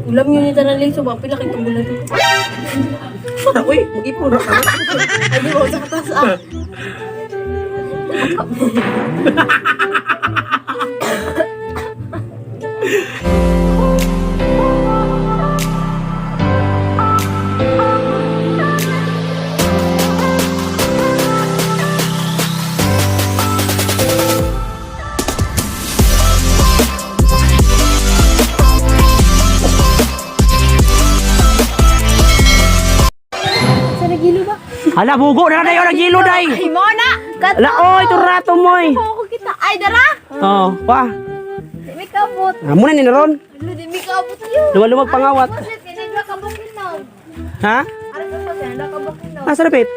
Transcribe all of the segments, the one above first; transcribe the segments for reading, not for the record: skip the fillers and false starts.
Ulam yun yung tanan liso ba? Pila kay tungkol na to. Wala, uy, mag-ipon ra ka. Ay, di ba? Sa katas ah. Sa nagilo ba? Hala, bugo na na yun, nagilo day. Ay, mo na! Kat Hala, oy, rato mo eh. ako kita. Ay, dara! Oh, pa. Di mi kabot. Amo na ni naron. Ano, di mi kabot yun. Luwag-luwag pangawat. Boss, kinigla ka bukinog. Ha? Aray ko sa sinigla ka bukinog. Asa na, Pet?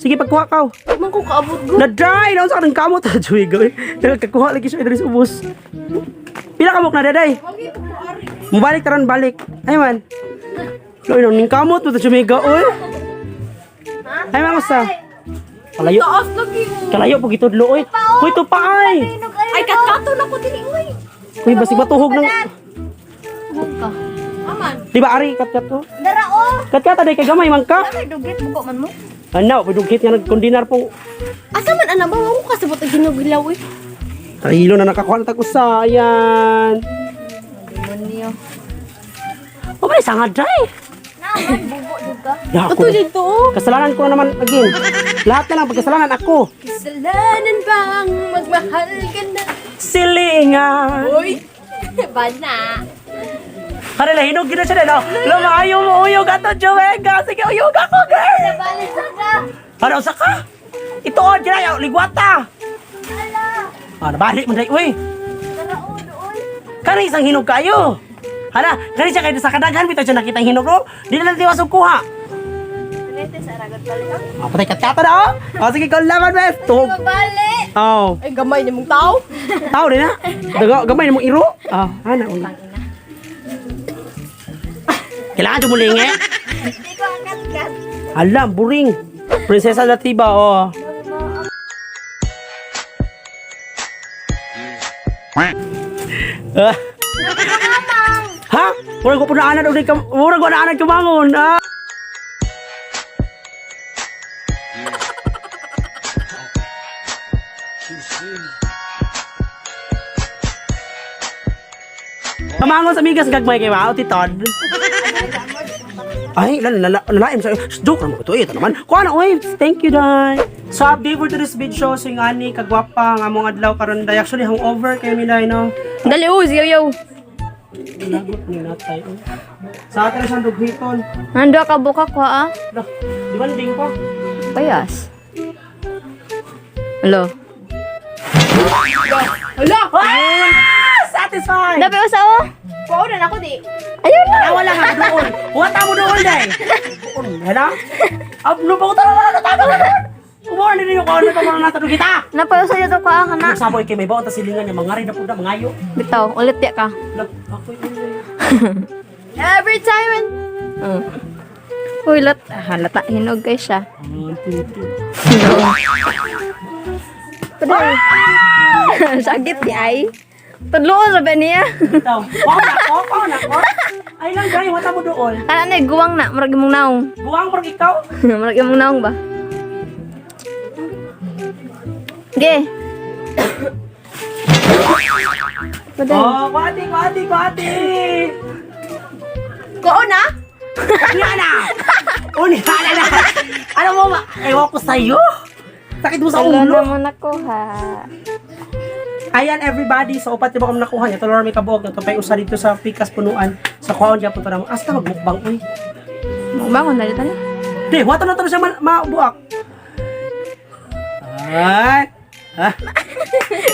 Sige, pagkuha ka. Man ko kaabot go. Na-dry! Naon sa kanang kamot. Juy, gawin. Nagkakuha lagi siya idris ubos. Pila ka na daday? Mubalik taron balik. Ay man. Loy nang ning kamot mo ta jumiga oy. Ay man usa. Kalayo. Taas lagi mo. Kalayo pag itudlo oy. Hoy to pa ay. Ay, katkato na ko dili uy. Uy basig matuhog nang. Tuhog ka. Aman. Di ba ari katkat to? Dara oh. Katkat aday kay gamay man ka. Ay, dugit mo ko man mo. Ano, padugkit nga nagkondinar po. Asa man ana ba ko kasabot ang ginugilaw eh. Kahilo na nakakuha na tag usa. Ayan. Demonyo. O ba sangad dry. Naman bugo jud ka. Ya, ako Ato na. dito oh. Kasalanan ko na naman again. Lahat na lang pagkasalanan ako. Kasalanan bang magmahal ka na? Silingan. Uy. Bana. Kanila hinog gina siya no. Lama ayaw mo uyog ato Joega. Sige uyog ako girl. Balik sa ka. Ano sa ka? Ito on dira yaw ligwata. Ala. Ah, nabalik man dai uy. Dara oh doon. Kani isang hinog kayo. Hala, kani siya kay sa kadaghan bitaw siya nakita ang hinog no. Di na lang tiwas og kuha. Nete sa ragat balik. Ah, patay katkata na oh. Oh, sige ikaw laban bes. Tuhog. Mabalik. Oh, Ay gamay ni mong tao. tao din na. Daga gamay ni mong iro. Ah, ana uy. Kailangan tumulingi. Hindi ko angkat kat. Alam, buring. Prinsesa Latiba, oh. Ah. Ha? Murag ko po na anad og ka murag ko na anad kumangon. Ah. Pamangon sa migas gagmay kay mao titon. Ay, lalaim sa joke naman ko to eh, ito naman. Kuha na, oy, thank you, day. So, update for today's video, so yung ani, kagwapa, nga among adlaw karon day. Actually, hangover kayo mi day, no? Dali oh, siyaw yaw. Lagot ni natay, oh. Sa atin na siyang dughiton. Nando ka buka ko ah. Lah, di ba ding pa? Payas. Hello. Hala! Ah! Satisfied! Dapat usa oh. Kuha na ako di. Ayun na. Ah, wala nga, doon. Wata mo doon, day. Doon, hala? Abno pa ko talaga, natago na doon. Kumuha na ninyo kung ano pa mga natadong kita. Napausa dito ko ah kana. Nagsaboy kay may baon, tas silingan niya, mangari na po na, mangayo. Bitaw, ulit ya ka. Lah, ako'y ulit. Every time and Uy, lat halata hinog kay siya. One, two, three. Padal. Sakit ni ay. Tudloon ra ba niya? Bitaw. Kuha na ako, kuha na ako. Ay lang, gay, wata mo doon. Ana na guwang na, murag imong naong. Buwang parang ikaw. Murag imong naong ba? Ge. Padal. Oh, kwati, kwati, kwati. Ko na? Unya na. Unya na na. Ano mo ba? Ewan ko sa'yo. Sakit mo sa Wala ulo. naman ako ha. Ayan everybody, so upat ba kami nakuha niya? Tulor may kabuok na to usa dito sa pikas punuan. Sa kuhaon niya punto na mo. Asta magmukbang uy. Bangon na dito ni. Di, wata na to na siya mabuak. Ay. Ha?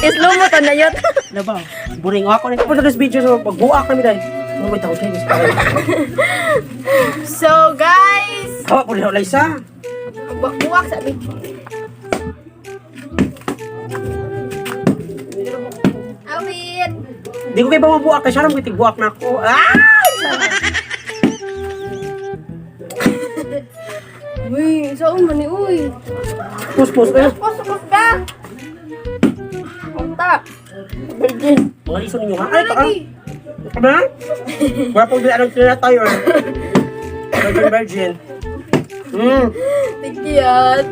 Islo mo to na yun. Labaw. Buring ako ni. For this video so magbuak kami dai. Ano may tawag kayo? So guys, Hawa po rin Liza. buwak sabi. Awit. Di ko kayo ba mabuak kay siya ramon buak na ako. Ah! Uy, saan man ni uy? Pus pus eh. Pus ka. Unta. Virgin. Mga liso ninyo ha. Ay, ka. Ano? Wala pong bilang tinatay or virgin virgin. Tikiyat.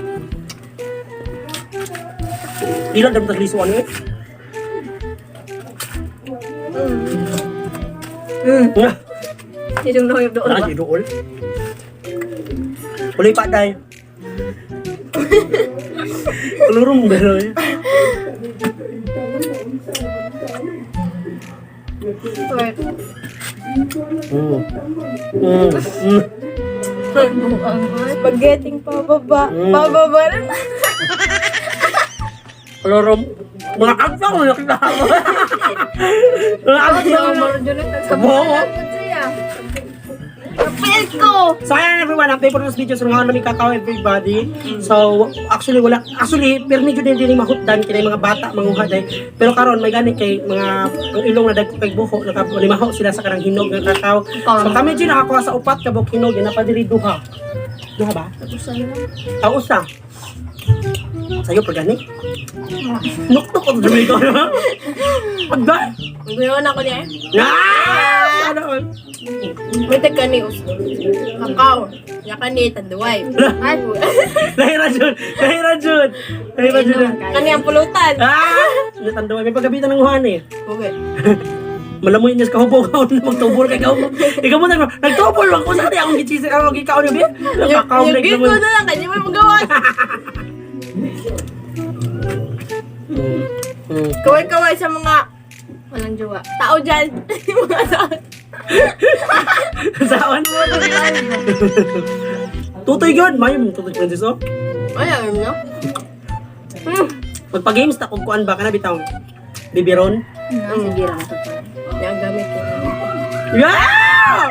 Ilan dapat liso ano eh? Mm. Sisong na yung doon Wala ba? ka dool. Uli pa day. Kulurong gano'n eh. Wait. Spaghetti pababa. Pababa na. Kulurong. Mga abang mo nakita ko. Mga abang mo. Buo. Feel ko! So ayan everyone, update po this video sa mga namin kakao everybody. So actually wala actually pero medyo din din mahutdan kay mga bata manguha day. Pero karon may gani kay mga ang ilong na dagko kay buho nakabulimaho sila sa karang hinog nga kakao. So kami dyan nakakuha sa upat ka buok hinog na pa diri duha. Duha ba? Ah, usa. Sayo pa gani. Nuktok ang dumi ko. Pagda. Gunawan ako niya. Ah! Ano? May tagka ni us. Kakao. Yaka ni tanduay. Ay, Lahira jud. Lahira jud. Lahira jud. Kani ang pulutan. Ah! Natanduay. May pagkabitan ng Juan eh. Okay. Malamuin niya sa kahubog ako na magtubol kay kahubog. Ikaw mo nag nagtubol lang ko sa kanya akong gitsisi ako gikaon niya. Nakakaon Yung like ko na lang, kanya may magawa. Kaway-kaway sa mga walang jowa. tao dyan. Mga tao. Saan? Tutoy yun. Mayo mo tutoy Francis oh. Ay, alam nyo? Magpa-games ta kung kuan ba kana bitaw. Bibiron. Sige lang ito. Yan, gamit ko. Yeah!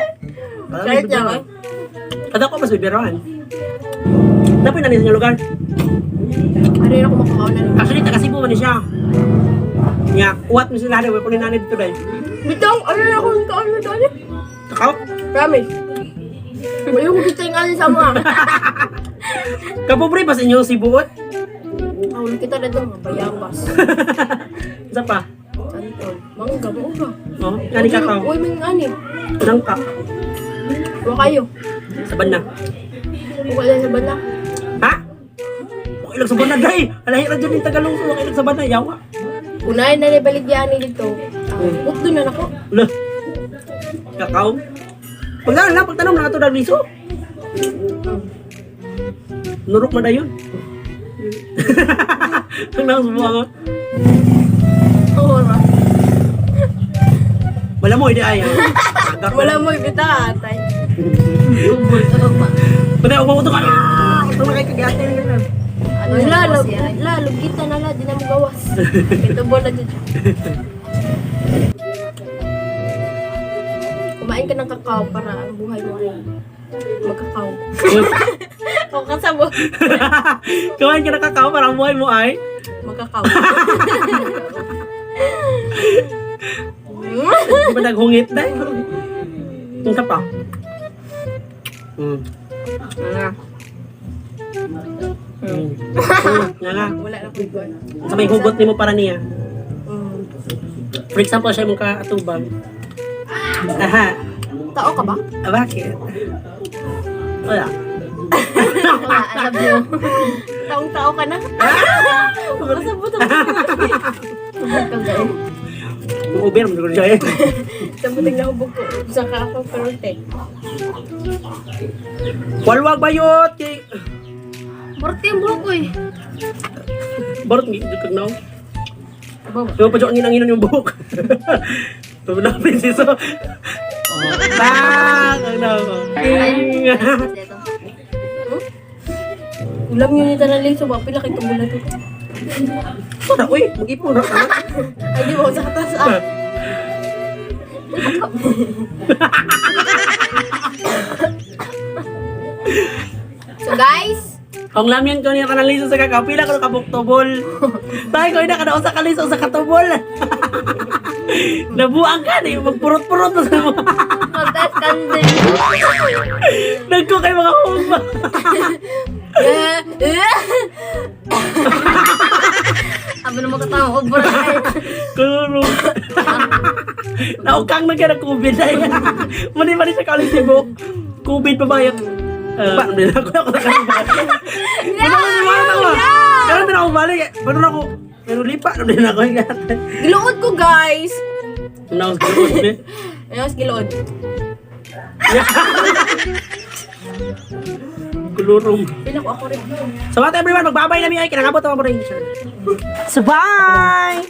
Kahit niya ba? Kada ko mas bibiron. Napoy na niya sa lugar. Ano yun ako makakaw na lang. Actually, taga Cebu man ni siya. Nya, uwat mo sila na, ko ni nanay dito dahil. Bitong, ano na ako kaon na doon eh. Kakaw? Promise. May ko kita yung ano sa mga. Kapobre ba sa inyo si Buot? Kaon kita na doon, mga bayabas. Isa pa. Santol. Mangga, mangga. Oh, ngani kakaw. Uy, may ngani. Nangka. Wa kayo. Saban na. Wa lang sa banda. Ha? Okay lang sa bana, day. Alahi ra dyan yung Tagalog. Okay lang sa bana, yawa. Unahin na ni baligyan ni dito. Utdo na nako. Lah. Kakaw. Pagtanong na, pagtanong na ito dahil liso. Nurok na dayon. Ang nang subuha nga. Oo ra. Wala mo, hindi ay. Wala mo ibita atay. Patay, umaw ito ka. Ah! Ito na kay kagate. Ano Lalo, lalo kita na la di na mo gawas. Ito bola dyan. Kumain ka ng kakao para ang buhay mo ay magkakao. O kasabo. Kumain ka ng kakao para ang buhay mo ay. Magkakao. Di ba naghungit na? Yung ka pa. Ano? Nga nga. Wala na ko iguan. Sa may hugot nimo para niya. Mm. For example, siya mong kaatubang. Aha. Tao ka ba? Ah, bakit? Wala. Wala, I love you. Taong tao ka na? Kasabot ako. Tubog ka guys. Kung Uber, mo siya eh. Sabuting na hubog ko. Sa ka ako karote. Walwag bayot! Kay... Burti ang buhok ko eh. Barot, hindi ka na. Aba, Diba pa dyan, ang yung buhok. Tumulapin si So. Oh, bang! Ang nako. Ay, ito. Ulam yun ni Tanan Liso ba? Pila kay tumula to. Tara, uy, mag-ipon ra ka. Ay, di mo sa katas ah. So guys, Kung lamyan ko niya kanang liso sa kakao, pila ko kabuktubol. Tayo ko ina kada usa ka liso sa katubol. Nabuang ka ni magpurot-purot na sa mga. magtas kandil. Nagko kay mga humba. Aba na makatawa ko, bro. Kulurong. Naukang na kaya na COVID ay. Muni pa rin siya kauling tibok. COVID pa ba yun? Pa, hindi na ako ako nakabalik. Ano na ako? Pero na ako balik. Pero na ako. Pero lipa na din ako. Giluod ko, guys. No, good. Ayos, giluod. Kulurong. Pila ko ako rin. So what, everyone, magbabay na mi ay kinangabot ang mga ranger. So bye!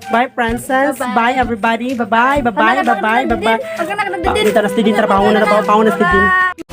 Bye, Princess. Bye, everybody. Bye-bye. Bye-bye. Bye-bye. Bye-bye. Pagka nakadadin. Dito na din trabaho na trabaho na din.